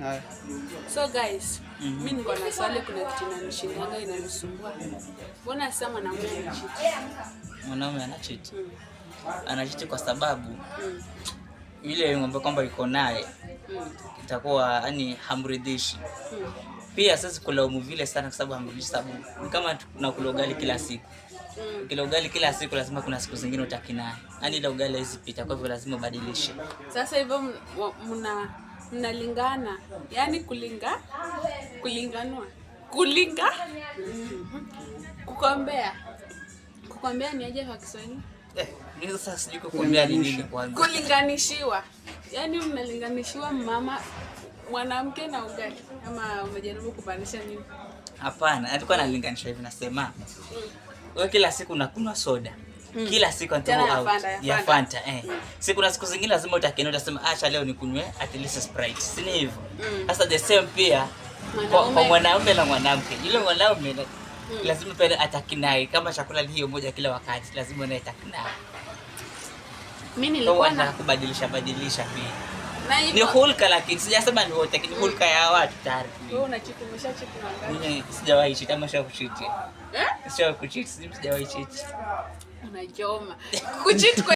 Haya. So guys, mi niko na swali, kuna kitu inanishindanga, inanisumbua. Mbona sasa mwanamume anacheat? Mwanaume anacheat. Anacheat kwa sababu yule ng'ombe kwamba yuko naye itakuwa yani hamridhishi. Pia sisi kulaumu vile sana kwa sababu hamridhishi, sababu ni kama tunakula ugali kila siku. Kila ugali kila siku, lazima kuna siku zingine utakinai. Yaani ile ugali haiwezi pita, kwa hivyo lazima ubadilishe. Sasa hivyo mnalingana, yaani kulinga, kulinganua, kulinga, kukombea. Kukombea ni aje kwa Kiswahili? Eh, mimi sasa sijui kukuambia ni nini kwanza. Kulinganishiwa, yaani mnalinganishiwa mama mwanamke na ugali, ama umejaribu kumaanisha nini? Hapana, alikuwa analinganisha hivi, nasema wewe kila siku unakunywa soda. Kila siku Tena unatoa ya out Fanta, ya ya Fanta. Fanta, eh. Si kuna siku zingine lazima utakienda utasema acha leo nikunywe at least Sprite. Si ni hivyo? Sasa the same pia kwa Mwanaume. Mwanaume na mwanamke. Yule mwanaume lazima pia atakinai kama chakula ni hiyo moja kila wakati, lazima naye atakinai. Mi Kwa nilikuwa hiyo na kubadilisha badilisha pia. Na Ni hivyo hulka, lakini sijasema ni wote, lakini hulka ya watu tayari. Wewe unacheat, umeshacheat na ngapi? Mimi sijawahi cheat ama sha kucheat. Eh? Sijawahi kucheat, sijawahi cheat. Unachoma. Kucheat kwa